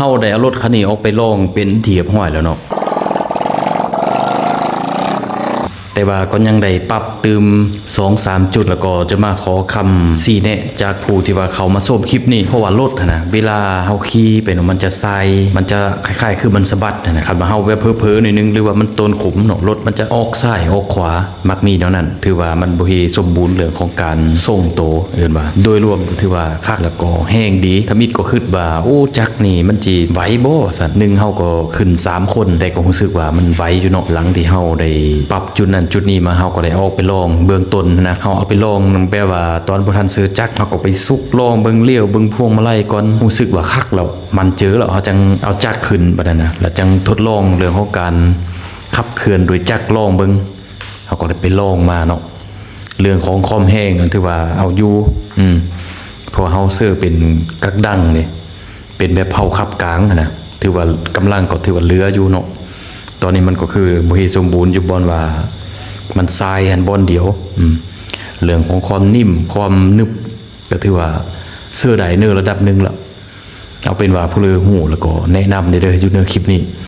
ເຮົາໄດ້ເອົາລົດຄັນນີ້ອອກໄປລອງເປັນທີ່ຮຽບຮ້ອຍແລ້ວເນາະ ແຕ່ວ່າກໍຍັງໄດ້ປັບຕື່ມສອງສາມຈຸດ ແລ້ວກໍຈະມາຂໍຄຳຊີ້ແນະຈາກຜູ້ທີ່ວ່າເຂົ້າມາຊົມຄລິບນີ້ ເພາະວ່າລົດຫັ້ນນະ ເວລາເຮົາຂີ່ໄປເນາະ ມັນຈະສາຍ ມັນຈະຄ້າຍໆຄືມັນສະບັດຫັ້ນນະ ຄັນວ່າເຮົາແບບເຜີໆໜ້ອຍໜຶ່ງ ຫຼືວ່າມັນໂຕນຂຸມເນາະ ລົດມັນຈະອອກຊ້າຍອອກຂວາ ມັກມີແນວນັ້ນ ຖືວ່າມັນບໍ່ເຮສົມບູນເລື່ອງຂອງການຊົງໂຕ ເອີ້ນວ່າ ໂດຍລວມຖືວ່າຄັກ ແລ້ວກໍແຮງດີ. ທຳອິດກໍຄິດວ່າ ໂອ້ ຈັກນີ້ມັນຊິໄຫວບໍ່ ວ່າຊັ້ນ. ໜຶ່ງ ເຮົາກໍຂຶ້ນສາມຄົນ ແຕ່ກໍຮູ້ສຶກວ່າມັນໄຫວຢູ່ເນາະ. ຫຼັງທີ່ເຮົາໄດ້ປັບຈຸດນັ້ນຈຸດນີ້ມາ ເຮົາກໍໄດ້ອອກໄປລອງເບື້ອງຕົ້ນນະ ເຮົາເອົາໄປລອງແບບວ່າຕອນບໍ່ທັນຊື້ຈັກ ເຮົາກໍໄປສຸກລອງເບິ່ງລ້ຽວ ເບິ່ງພວງມາໄລກ່ອນ ຮູ້ສຶກວ່າຄັກແລ້ວ ໝັ້ນເຈີແລ້ວ ເຮົາຈັ່ງເອົາຈັກຂຶ້ນ ບັດນັ້ນນະ ແລ້ວຈັ່ງທົດລອງເລື່ອງຂອງການຂັບເຄື່ອນໂດຍຈັກລອງເບິ່ງ. ເຮົາກໍໄດ້ໄປລອງມາເນາະ ເລື່ອງຂອງຄວາມແຮງນັ້ນຖືວ່າເອົາຢູ່ ອືມ ເພາະວ່າເຮົາເຊີເປັນກັກດັງເດ້ ເປັນແບບເຜົາຂັບກາງຫັ້ນນະ ຖືວ່າກຳລັງກໍຖືວ່າເຫຼືອຢູ່ເນາະ. ຕອນນີ້ມັນກໍຄືບໍ່ເຮສົມບູນຢູ່ບ່ອນວ່າມັນສາຍຫັ້ນບ່ອນດຽວ ອືມ ເລື່ອງຂອງຄວາມນິ່ມ ຄວາມໜຶບ ກໍຖືວ່າເຊີໄດ້ໃນລະດັບໜຶ່ງລະ. ເອົາເປັນວ່າຜູ້ໃດຮູ້ແລ້ວກໍແນະນຳແດ່ເດີ ຢູ່ໃນຄລິບນີ້